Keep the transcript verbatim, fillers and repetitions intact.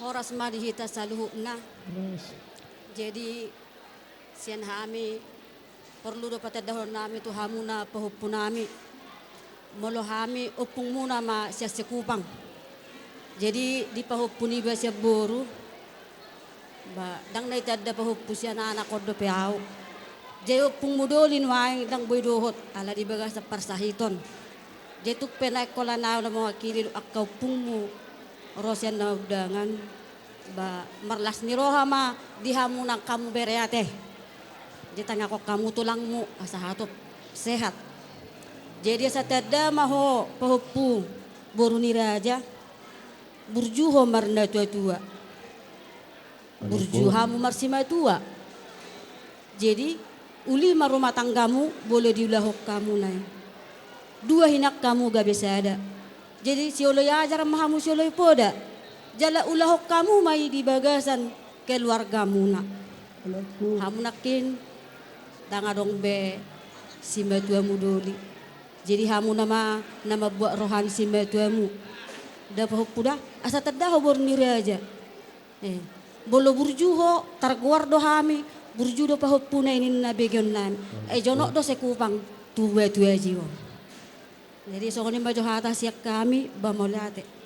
Horas ma di hita saluhutna. Horas. Jadi, sian hami, porlu do patandahon nami tu hamu na pahompu nami. Molo hami ompungmuna ma sian Sekupang. Jadi, di pahompu niba sian boru, ba, ndang na itanda pahompu sian anak on dope au. Jadi, ompungmu doli nuaeng ndang boi dohot, ala di bagasan parsahiton. Jadi, tung pe naeng holan au na mewakili do angka ompungmu ro sian na undangan. Ba, marlas ni roha ma di hamu nang hamu bere ate. Jadi, tangihon hamu tulangmu, asa hatop sehat. Jadi, asa tanda ma ho pahompu boru ni raja, burju ho marnatuatua. Burju hamu marsimatua. Jadi, uli ma rumah tanggamu, bolo diulahon hamu nai. Dua hinan hamu gabe sada. Jadi, sioloi ajar ma hamu sioloi poda. Jala ulahon hamu ma i di bagasan keluargamuna. Hamu nangkin, ndang adong be simatuamu doli. Jadi, hamu nama, nama buat roha ni simatuamu. Da pahompu da, asa tanda ho boru ni raja. Eh, molo burju ho, targoar do hami, burju do pahompuna i ninna begeon nami. Eh, jonok do Sekupang tu batu aji on. Jadi, songon i ma jo hata sian hami, ba mauliate.